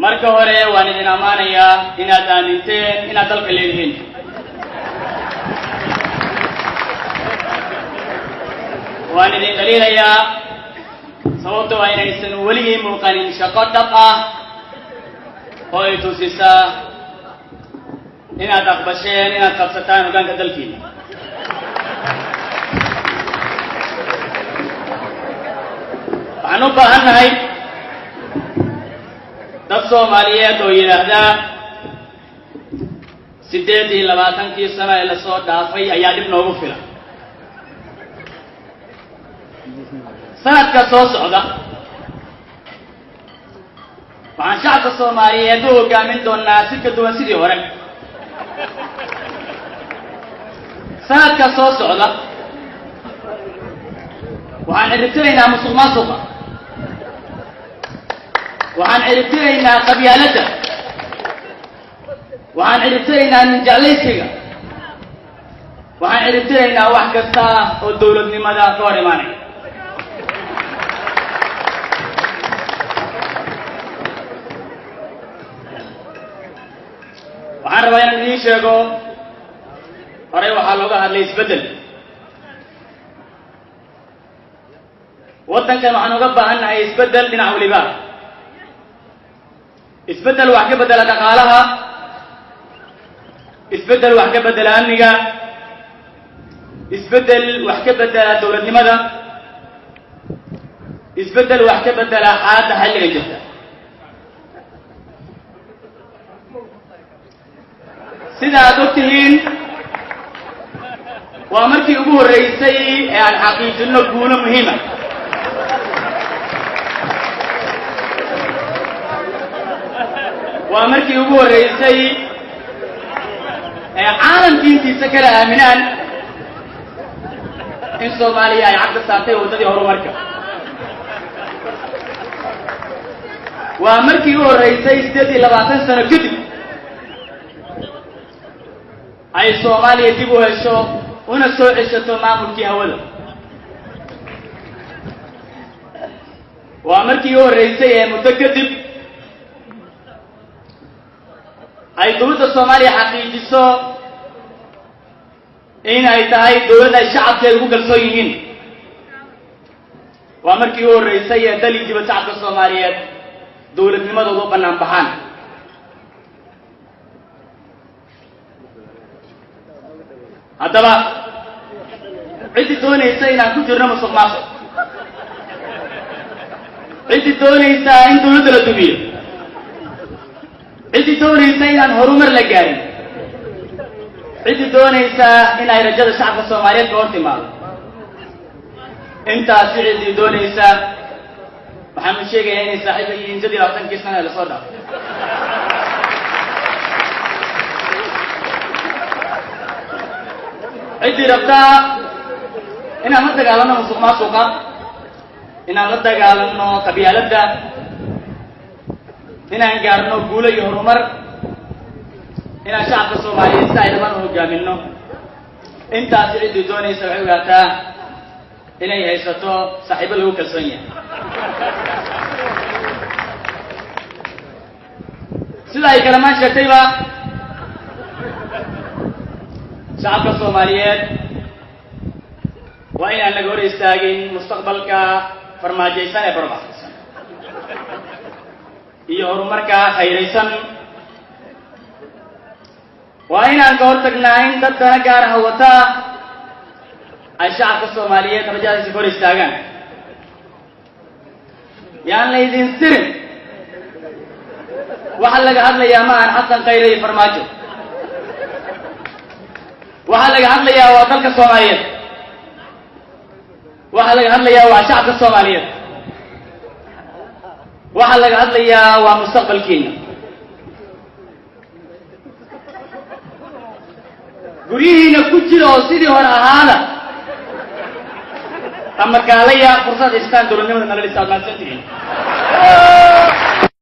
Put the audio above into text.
Marka hore waan idin ammaanayaa inaad aaminteen inaad dalka leedihiin. Waan idin dhaliilayaa sababtoo ah inaysan weligii muuqanin shaqo dhab ah oo ay tusisaa inaad aqbasheen inaad qabsataan hoggaanka dalkiina. Waxaan u baahan nahay dad Soomaaliyeed oo yidhaahdaa 28-kii sano ee lasoo dhaafay ayaa dhib noogu filan. Sanadka soo socda waxaan shacabka Soomaaliyeed u hoggaamin doonaa si ka duwan sidii hore. Sanadka soo socda waxaan ciribtiraynaa musuq maasuqa, waxaan ciribtiraynaa qabyaaladda, waxaan ciribtiraynaa ninjeclaysiga, waxaan ciribtiraynaa wax kasta oo dowladnimada ka hor imaanaya. Waxaan rabaa inaan idiin sheego, horey waxaa looga hadlay isbeddel. Waddankan waxaan uga baahan nahay isbeddel dhinac weliba, isbeddel wax ka beddela dhaqaalaha, isbeddel wax ka beddela amniga, isbeddel wax ka beddela dowladnimada, isbeddel wax ka beddela xaaladda xilligan jirta. Sida aad og tihiin, waa markii ugu horreysay ee aan xaqiijinno guulo muhiima. Waa markii ugu horreysay ee caalamkii intiisa kala aaminaan in Soomaaliya ay cagta saartay waddadii horumarka. Waa markii u horreysay 28 sano kadib ay Soomaaliya dib u hesho una soo ceshato maamulkii hawada. Waa markii u horreysay ee muddo kadib ay dowladda Soomaaliya xaqiijiso in ay tahay dowlad ay shacabkeedu ku kalsoon yihiin. Waa markii u horreysay ee dal iyo dibad shacabka Soomaaliyeed dowladnimadooda u bannaan baxaan. Haddaba ciddii doonaysa inaan ku jirno musuq maasuq, ciddii doonaysaa in dowladda la dumiyo, ciddii doonaysa inaan horumar la gaarin, ciddii doonaysaa in ay rajada shacabka Soomaaliyeed ka hor timaado, intaasi ciddii doonaysa waxaanu sheegayaa inay saaxiiba yihiin 28-kii sano ee lasoo dhaafay. Ciddii rabtaa inaan la dagaalanno musuq maasuqa, inaan la dagaalanno qabyaaladda, inaan gaarno guulo iyo horumar, inaan shacabka Soomaaliyeed si ay rabaan u hoggaaminno, intaasi ciddii doonaysa waxay ogaataa inay haysato saaxiibo lagu kalsoon yahay. Sida ay kalamaan sheegtayba, shacabka Soomaaliyeed waa inaan laga hor istaagin mustaqbalka farmaajaysan ee barbaxaysan iyo horumarka khayraysan. Waa inaan ka hor tagnaa in dad dana gaaraha wataa ay shacabka Soomaaliyeed rajadaasi ka hor istaagaan. Yaan laydin sirin, waxaa laga hadlayaa ma ahan Xasan Khayre iyo Farmaajo. Waxaa laga hadlayaa waa dalka Soomaaliyeed. Waxaa laga hadlayaa waa shacabka Soomaaliyeed. Waxaa laga hadlayaa waa mustaqbalkiina. Guryihiina ku jira oo sidii hore ahaada ama kaalaya fursad haystaan dowladnimada nala dhisa. Aad mahadsantihiin.